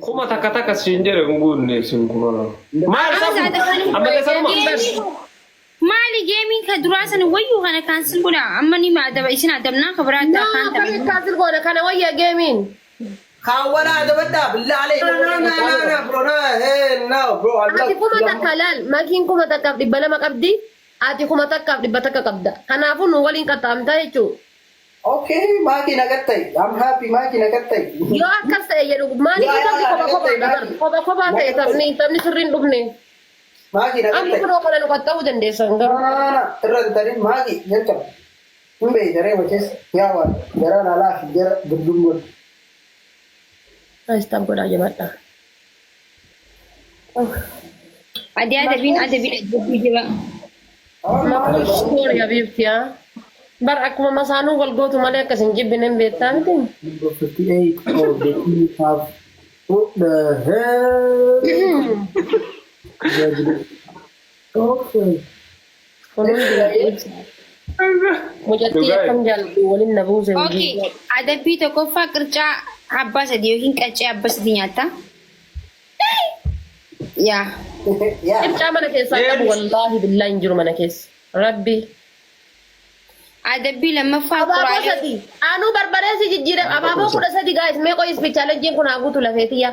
Kuma takka takka siin jedhe kun guunne siin 2000. Maal Amma sabu? sa'a Ammallee sanuma. Maali gameiin ka duraa sana wayyuu kana cancel godha. Amma ni adaba isin adabnaa ka biraa No, kaan akkamitti tapha. cancel goona kana wayya gameiin. Kaawwala adabadhaa billaa alee. No, no, no, no, no, bro, no, hey, no, bro, I'm Ati not. 1000 laal, makiin 1200 qabdi. Ati 1200 qabda. Kanaafuu nu waliin qaxxaamtaa jechuudha. Okay, maaki nagattai. I'm happy, maaki nagattai. Yoo akkas ta'e jedhu maaliif Yaa, taphni yaa, kopha kophaa nagattai, dabar maaki. kopha kophaa ta'e taphni sirriin dhufne. Maaki Amma nagattai. kunoo kana nu qaxxa'uu dandeessan No, garuu. no, no, no. Irra hin tarin maaki jalqaba. Hin beeytaree machees. Yaa waan gara laalaa fi gara gurdum godhu. Stop godhaa jabaadha. Adi adabiin adabiin adabbii jira. Sorry habibti haa. Bar akkuma masaanuu wal gootu malee akkas hin jibbine hin beektaa miti. Number 58 of the team have. What the hell? Okay. Kun hundi mucattii akkam jaallattu waliin na buuse. Okay. Adabbii tokkoffaa qircaa abbaa sadii yookiin qaccee abbaa sadii nyaatta. Yaa. Yeah. Qircaa mana keessaa qabu wallaahi billaa hin jiru mana keessa. Rabbi. Adabbii lammaffaa Abaaboo quraalee. sadi. Anuu barbareessi jijjiire abaaboo 13 guys meeqoo speed challenge kun haa guutu lafeetiyya.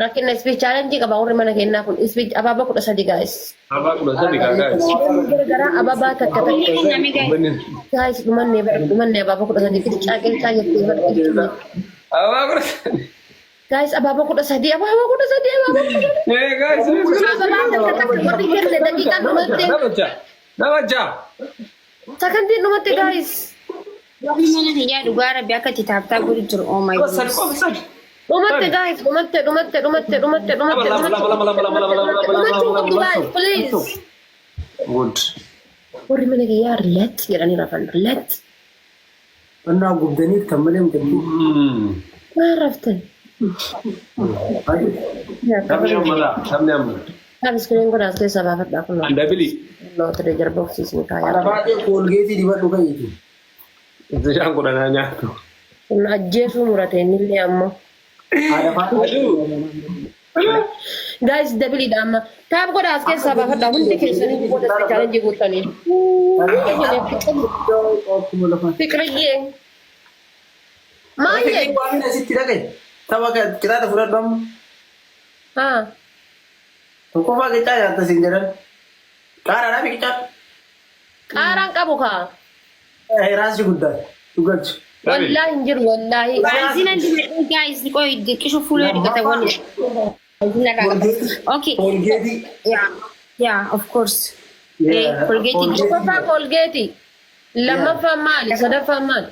Rakkina speed challenge qaba warri mana kennaa kun speed abaaboo 13 guys. Abaa 13 kaa guys. Garagaraa ababaa takka takka. Kenname guys. Guys, dhumanne bara dhumanne abaaboo 13 qircaa qircaa jettee bara. Abaa 13. Guys, abaaboo 13, abaaboo 13, abaaboo 13. Eh guys. Ababaa takka takka warri kenne daqiiqaan dhumatte. Nama ja'a. Nama ja'a. Sakantiin dhumatte guys. Warri mana kiyyaa dhugaa rabbi akka itti tap tap godhu jiru. Oh my Sadi goodness. qofa sadi. Dhumatte guys, dhumatte, dhumatte, dhumatte, dhumatte, dhumatte. Lama, lama, lama, lama, lama, lama, lama, lama, Dhumachuu lama, qabdu lama, guys, please. Good. Warri mana kiyyaa relax jedhanii rafan, relax. Onnaa gubdaniif tan malee mucattii. Maal raftan? Taphni amma taphni amma. Tap screen kun as keessaa baafadhaa kun. Andabili. Lootire jarba ofsiisni kaayaa. Alabaatee Colgateii dibadhu ka'iiti. Bishaan kudhanaa nyaatu. Kun ajjeesuu murate innillee ammoo. Haadha faatee. Guys, doubleiidha amma. Tap godhaa as keessaa baafadhaa hundi keessanii booda challenge guuttanii. Fiqiriyyee. Maal jedhe? Waan asitti dhagaye. Tapha qixaaxa fudhadhu amma. Haa. Tokkoffaa qicaa nyaatta siin jedhan. Qaaraadhaa fi qicaa. Qaaraan qabu kaa. Raasii guddaa. Dhugalchi. Wallaahi hin jiru wallaahi. Baanziina dibadhee guys qoy diqqishu fuula dhiqata wanni. Baanziina irraa qaba. Okay. Colgateii. Yeah, of course. Eh, Colgate. Tokkoffaa Colgate. Lammaffaan maali? Sadaffaan maali?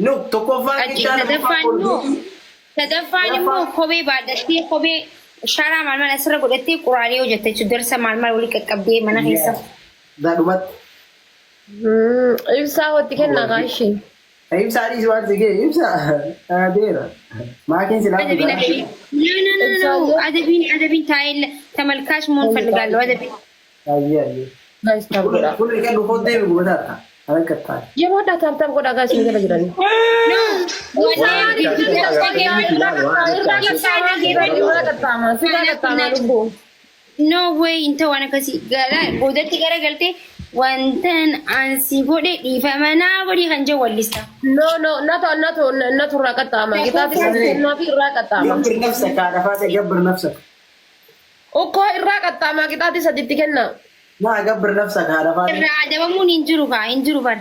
No, tokkoffaa Qaccee qicaa lammaffaa sadaffaan immoo Colgateii. Sadaffaan immoo kophee baadhattee kophee sharaa maal maal asirra godhattee quraalee hojjette jechuudha. Darsa maal maal walii qaqqabdee mana keessa. Dhumatti. Ibsaa hotti kennaa kaashee. Ibsaa dhiisi waan si ga'e ibsaa adeera. Maakiin silaa Adabiin adabiin. No, no, no, no. Adabiin adabiin taa'ee ተመልካች መሆን ፈልጋለሁ። አደቢን Ayyee ayyee. Guys, tap godhaa. Kun kan dhufoo deebi gubataadha. Alaqqattaa. Jabaadhaa, tap tap godhaa guys nu jala jiranii. No. Irraa qaxxaama. Sirraa qaxxaama lubbuu. No way, inta waan akkasii gara boodatti garagaltee wantan ansi godhe dhiifama naa godhi kan jedhu wallista. No, no, natu natu natu irraa qaxxaama. Qixaaxi kennaa fi irraa qaxxaama. Gabbir nafsaka haadha faate gabbir nafsaka. Ukkoo irraa qaxxaamaa qixaaxi saditti kenna. Naa gabbir nafsaka haadha faate. Irraa adabamuun hin jiru kaa hin jiru bar.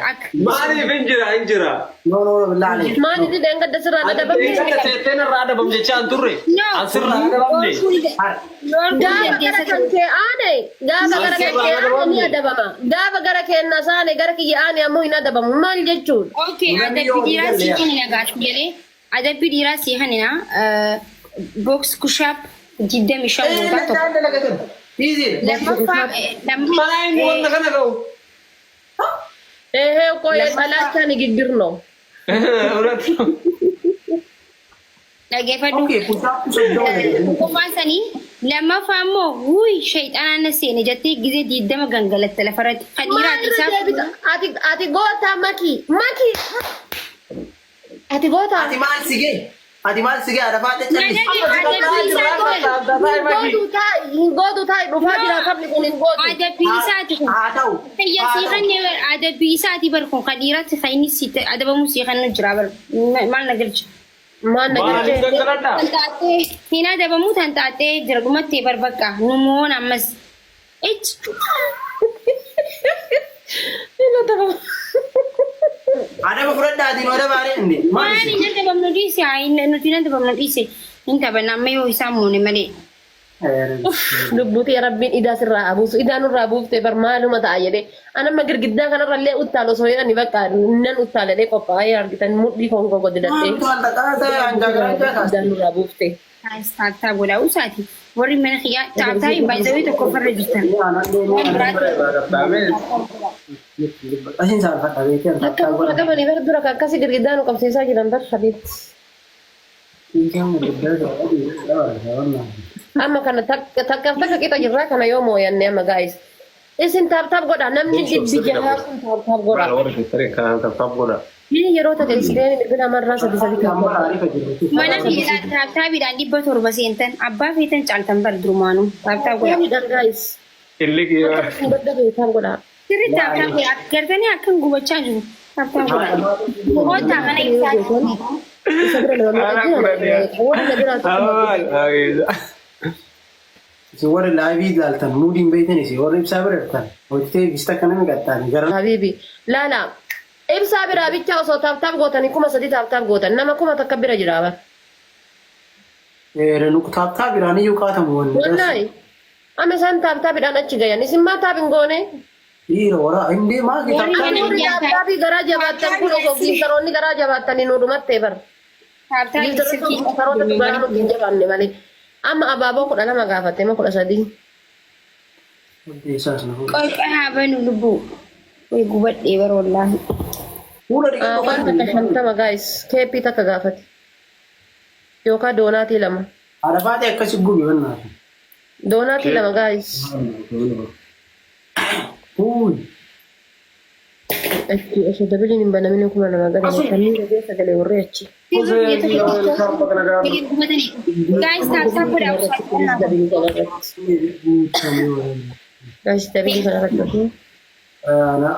Akka Maaliif hin jira hin jira. No, no, no, billahi alayk. Maaliif dheengadda sirraan adabamne? Eeggadda teetteen irraa adabam jechaa hin turre. No. An sirraa adabamne. Gaafa gara kan kee aane, gaafa gara kan kee aane ni adabama. Gaafa gara keenna saane gara kiyya aane ammoo hin adabamu. Maal jechuudha? Okay, adabbii dhiiraa sii kennina gaafii jedhee adabbii dhiiraa sii kennina box push-up 25 gootaa tokko. Easy. Lammaffaa lammaffaa Maa inni wanta kana ga'u? Ehee ቆይ የጥላቻ ንግግር ነው። እውነት ነው። Dhageeffadhu. Okay, push-up 30. Tokkoffaan sanii lammaffaa immoo wuy shayxaanaan na seene jettee gizee 20 gangalatte lafarratti. Kan dhiiraati Maalirra isaaf. deebita? Ati ati goota maki maki. Ati goota. Ati maal si ga'e? Ati maal si gaadha faadhe callisi. Adabbii isaati. Hin gootu taa'i, hin gootu taa'i, dhufaa jira taphni kun hin gootu. Adabbii isaati kun. Haa ta'u. Kiyya sii kanne adabbii isaati bar kun kan dhiiratti kan inni si adabamu sii kannu jira bar maal na galcha. Maal na Maaliif galchee? gangaladhaa? Tan taatee hin adabamu tan taatee jira dhumattee bar bakka nu moon ammas. Ich. Hin adabamu. Adaba fudhadhaa ati nu adabaaree inni. Maal Maal isin? hin adabamnu dhiise haa nuti hin adabamnu dhiise hin taphanna amma yoo isaan moone malee. Lubbuutii rabbiin idaa sirraa abuusu idaa nurraa buuftee bar maaluma ta'a jedhee an amma girgiddaa kanarra illee uttaal osoo jedhani bakka nan uttaal jedhee qophaa'ee argitan mudhii konkoo godhadhee Maaltu al dhaqaa ta'e hangaa idaa nurraa buufte. Tap tap godhaa usaati. Warri mana kiyyaa tap tap baay'ee tokko farra jirtan. Waan biraatti. Asiin saalfadha beekee Akka nurraa qabanii bar dura akkasii girgiddaa nu qabsiisaa jiran bar habiibti. Amma kana takkaaf takka qixa jirraa kana yoo mooyanne amma guys. Isin tap tap godha namni 600 kun tap tap godha. Warra keessanii kan tap tap godha. Mee yeroo takka isin bilbila amarraa sadi sadi tap godha. Mana kiyyaa tap tapiidhaan 700 seentan abbaa feetan caaltan bar durumaanuu tap tap godhaa. Tapiidhaan guys. Illi kiyya. Akka dadhabee tap godha. Sirri tap tap godhaa gartanii akkan gubachaa jiru. Tap tap godhaa. Kootaa mana isaati. Isa bira nama meeqa jira? Warra na biraa tokko. Isin warri live ilaaltan muudiin beektan isin warri ibsaa bira jirtan hojjetee ibsita akka namni qaxxaane gara Habiibi. Laala. Ibsaa biraa bicha osoo tap tap gootanii 3000 tap tap gootan nama 1000 bira jira bar. Nu tap tap biraan iyyuu qaatamu wanni. Wallaahi. Amma isaan tap tapiidhaan achi gayan. Isin maa tap hin goone? Dhiira waraa indee maa Warri tap tap mana Warri kiyyaa tap tapii garaa jabaattan kun osoo giiftaroonni garaa jabaattanii nu dhumattee bar. Tap tap silkii. Giiftaroota garaa nuti hin jabaanne malee. Amma abaaboo 12 gaafatte ma 13. Isaas na fuula. Qoy haa banu lubbuu. Way gubadhee bara wallaahi. Fuula dhiqadhu. Waan takka 50 guys. Keeppii takka gaafate. Yookaan doonatii lama. Haadha baatee akkasi gubi wannaati. Doonatii lama guys. Uy. Achi osoo dabiliin hin banamin 2000 gadi kanneen gadi sagalee warri achi. Guys, tap tap godhaa. Dabilii kanarratti. Guys, dabilii kanarratti.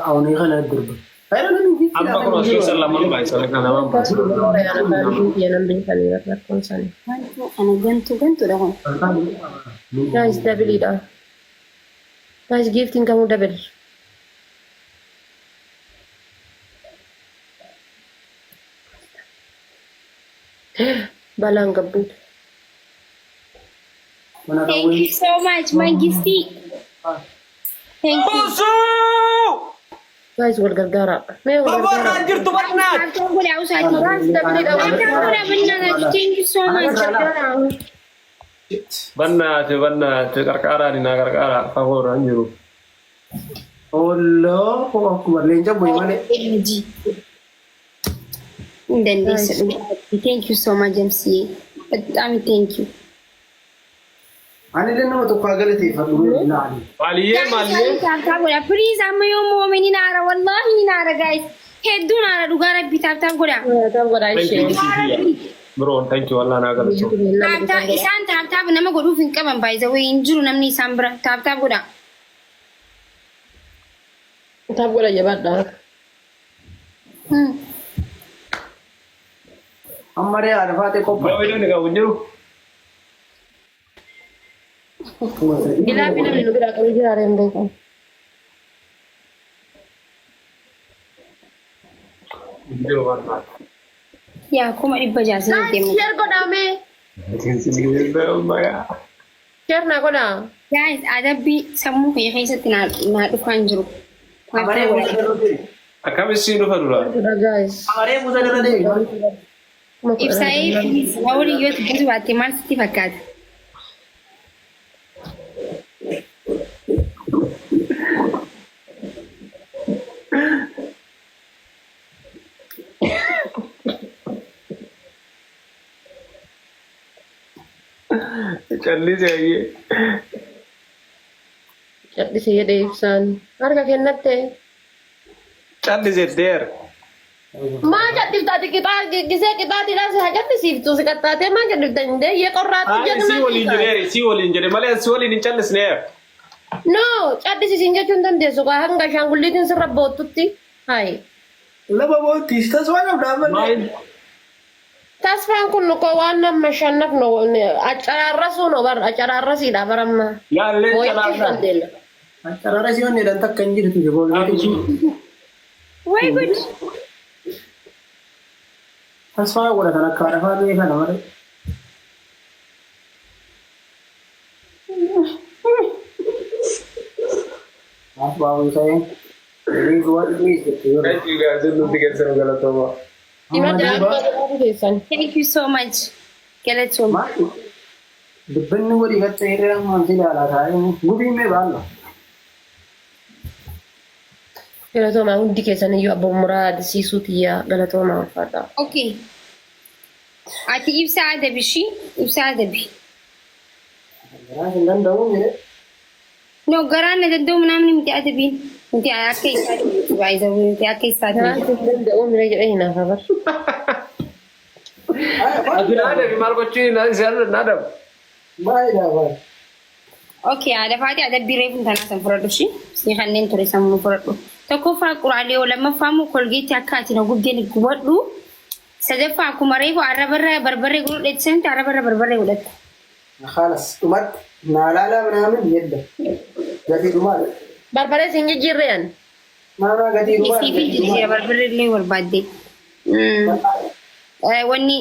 Awunii kana durba. Amma kun as keessa lamaan baay'isan kan lamaan baay'isan. Rakkoon isaanii. Gantuu kana gantuu gantuudha kun. Guys, dabiliidha. Guys, giftiin kamuu double. Balaan gabbuutu. Thank you so much, Mangisti. Thank you. Busuu! Guys, wal gargaara. Mee wal gargaara. Baboorraan jirtu barnaat! Tap tap godhaa usaati. Guys, dabiliidha. Tap tap godhaa bannaadha. Thank you so much. Bannaate bannaate qarqaaraan naa qarqaara fagoorraan jiru. Olloo akkuma leenca bu'e malee. Energy. Hin dandeessa dhugaatti. Thank you so much, MCA. በጣም thank you. Ani illee nama tokko haa galateeffadhu ilaali. Maaliyyee maaliyyee? Tap tap godhaa. Please amma yoo moome ni naara. Wallahi ni naara guys. Hedduu naara dhugaa rabbi tap tap godhaa. Tap godhaa Thank you ishee. Bro, thank you wallah naa galatu. Tap tap isaan tap tap nama godhuuf hin qaban by the way hin jiru namni isaan bira tap tap godhaa. Tap godha jabaadha. Amma ree haadha faatee qophaa'e. Baay'ee ni qabu jiru. Gilaafi namni nu biraa qabu jira reen beeku. Jiru barnaat. Yaa 600,000 sinii deemu. Share godhaa mee. Share naa godhaa. Guys, adabbii sammuu kiyya keessatti naa naa dhufaan jiru. Amaree buusa irra deemi. Akkamitti dhufa dura? Godha guys. Amaree buusa irra deemi. Ibsaa'ee please waliin yoo dubbatu baatte maal sitti fakkaata? Callisee ayyee. Callisee jedhee ibsaan. Harka kennatte. Callisee deer. Maa cadhifta ati qixaa gisee qixaatiidhaan si haa cadhisiiftu si qaxxaatee maa cadhifta hin deeyyee qorraatu Ay, jedhu si waliin jedheeri, si waliin jedhe malee si waliin hin callisneef. No, cadhisiisiin jechuu hin dandeessu kaa hanga ashaangulliitiin sirra boottutti. Hayi. Lama boottis tasfaa qabda ammallee. Maal? Tasfaan kun koo waan nama shannaf no acaraarrasuu no bar acaraarrasiidha bar amma. Yaallee Mooyachuu calaarraa. dandeenya. Acaraara si onnee dhan takka hin jirtu jechuudha. Way good. Tasfaa godhatan akka haadha faatee kana malee. Maaf baa'uu ta'ee. Thank you guys, nuti keessan galatooma. Dhima daakuu keessan. Thank you so much. Galatoom. Dubbanni walii gattee hiriira maal ilaalaa taa'ee gubiin mee baalla. Galatoomaa hundi keessan iyyuu abbo muraa adisiisuu tiyyaa galatoomaa ulfaadha. Okay. Ati ibsa adabi ishii ibsa adabi. Garaan hin danda'u jedhe. No, garaan na danda'u namni miti adabiin. Miti akka isaati baay'ee miti akka isaati. Garaan sin danda'u mira jedhee hin hafa bar. Ati na adabi maal gochuu hin adabu. Baay'ee baay'ee. Okay, haadha faati adabbii reefuun tanaa san fudhadhu ishii. Si kanneen ture sammuu fudhadhu. Tokkoffaa quraalee lammaffaa immoo kolgeetti akka ati na gubdeen gubadhu. Sadaffaa akkuma reefu arrabarra barbarree godhadhu sanatti arrabarra barbarree godhatta. خلاص dhumatti naa laalaa ምናምን የለም gatii dhumaa Barbaree sin jijjiirreen. naanaa gatii dhumaa Siif jijjiira barbarree illee barbaadde. Wanni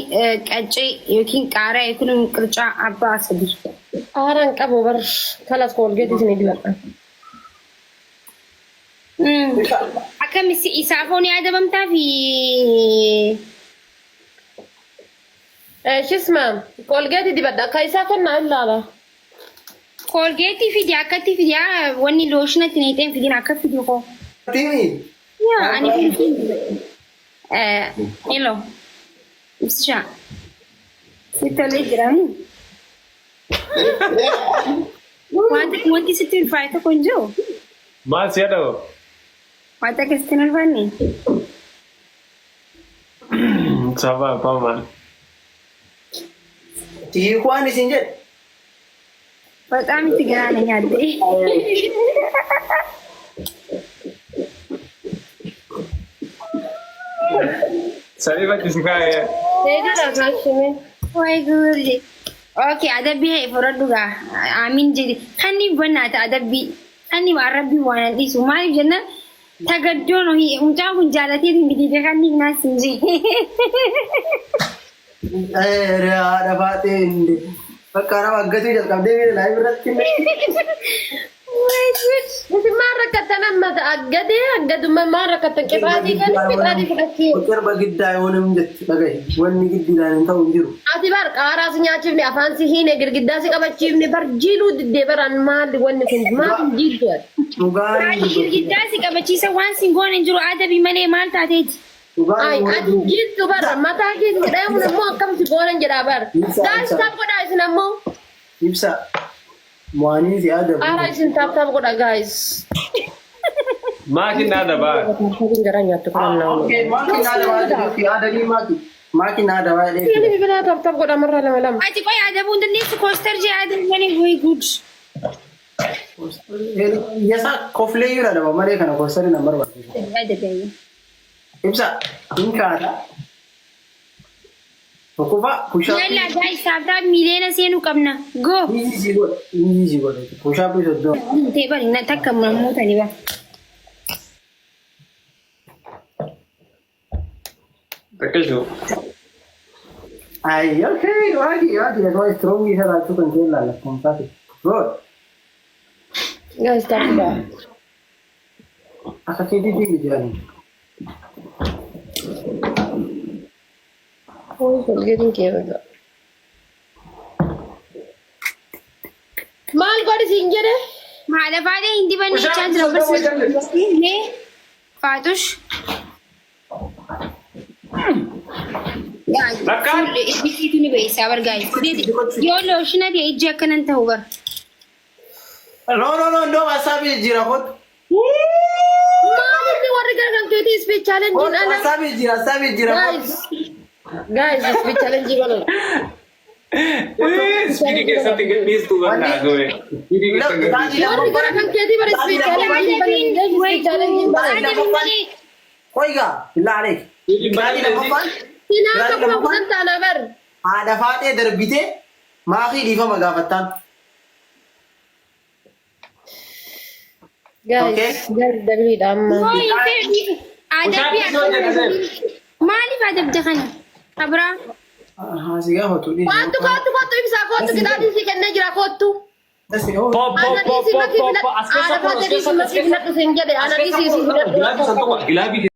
qaccee yookiin qaaraa yookiin qircaa abbaa sadii. Aaraan qabu bar kalas koolgeetii isin dibadha. Akkami isaafoo ni adabamtaa fi Shisma koolgeetii dibadha akka isaa kennaa ilaala. Koolgeetii fidi akkatti fidi wanni looshinatti neexeen fidin akka fidi koo. Timi Yaa ani fidi. Hello. Ibsishaa. Sitti tolee jira mi? Wanti sitti ulfaate tokko hin jiru. Maal si adabu? Wanta akkasitti hin ulfaanne. Saba abbaa maal? Tiikwaan isin jedhe. በጣም itti garaa na nyaadde. Sanii bakki si kaa'ee. Eegala kaashime. Way guurri. Okay, adabbii fudhadhu gaa. Amiin jedhi. Kanni bannaata adabbii. Kanni waan rabbii waan hin dhiisu. Maaliif jennaan tagaddoon mucaan kun jaalatee hin bitiite kanni naas hin jee. Haadha faatee bakka nama aggatuu jalqabdee live irratti. Way good. Isin maal rakkattan amma aggadee aggaduma maal rakkattan qixaatii kan qixaatii fudhachuu. ፍቅር በግድ አይሆንም jetti dhagahi. Wanni giddiidhaan hin ta'u hin jiru. Ati bar qaaraa si nyaachifne afaan si hiine girgiddaa si qabachiifne bar jiiluu diddee baraan maali wanni kun maal hin jiiltu ati. Dhugaan Ati girgiddaa si qabachiisa waan sin goone hin jiru adabii malee maal taateeti? Ay ati jiiltu bar mataa keessa jedhamuun immoo akkam si goonan jedhaa bar. Guys tap godhaa isin ammoo. Ibsa mo'anii si adabu. Qaaraa isin tap tap godha guys. Maatiin na adabaa. Garaa nyaattu kun naa. Okay, maatiin adabaa jedhuufi adanii maaki. Maatiin adabaa Inni jedhee. bibilaa tap tap godha marraa lama lama. Ati qoy adabuu hin dandeessu koostar jee adabii malee way good. Yasa koflee yoo adaba malee kana koostari na barbaachisu. Adabii. Ibsa hin kaata. Tokkoffaa push-up. Yalla guys tap tap miiliyoona seenuu qabna. Go. Easy si godha. Easy si godha. Push-up 30. Ta'e bari na takka mootanii ba. Xiqqishu. Ay, okay, waagi, waagi, that's why strong isa laachuu kan kee ilaalla. Kumsaati. Good. Guys tap godha. Akka keetiitti miti ani. Koolgeetiin kee baga. Maal godhi siin jedhe? Haadha faatee hin dibanne jechaa jira barsiisa. Mee Faatush. Lakkaan. Bisiitu ni beeksisaa bar guys. Yoo looshina ta'e ijji akkanan ta'u bar. No, no, no, እንደውም ሀሳብ jijjiira kottu. Maal inni warri gara kan keetii speed challenge ala. Hasaabii jira, hasaabii jira. Guys, guys, speed challenge banadha. Speedii keessatti gadhiistuu banaa goe. Speedii keessatti gadhiistuu. Warri gara kan keetii bara speed challenge banadha. Speed challenge banadha. Adabbii malee. Qoy gaa, billaa aleek. Qixaatii lammaffaan Silaa akka 10,000 taana bar. Haadha Faaxee darbitee maakii dhiifama gaafattaan. Guys, guys, dabiliidha amma. Hooyi fedhi. Adabbii akkana. Maaliif adabde kana? Kabraa. Haa si gaafatu dhiisi. Kottu, kottu, kottu, ibsaa, kottu, qixaatii si kennee jira, kottu. Po po Ana po dhiisi po makii po filadhu. po as keessa Haadha kun as Faaxee keessa dhiisi as makii keessa filadhu siin jedhe. Ana as keessa dhiisi si kun filadhu. gilaabii san tokko gilaabii.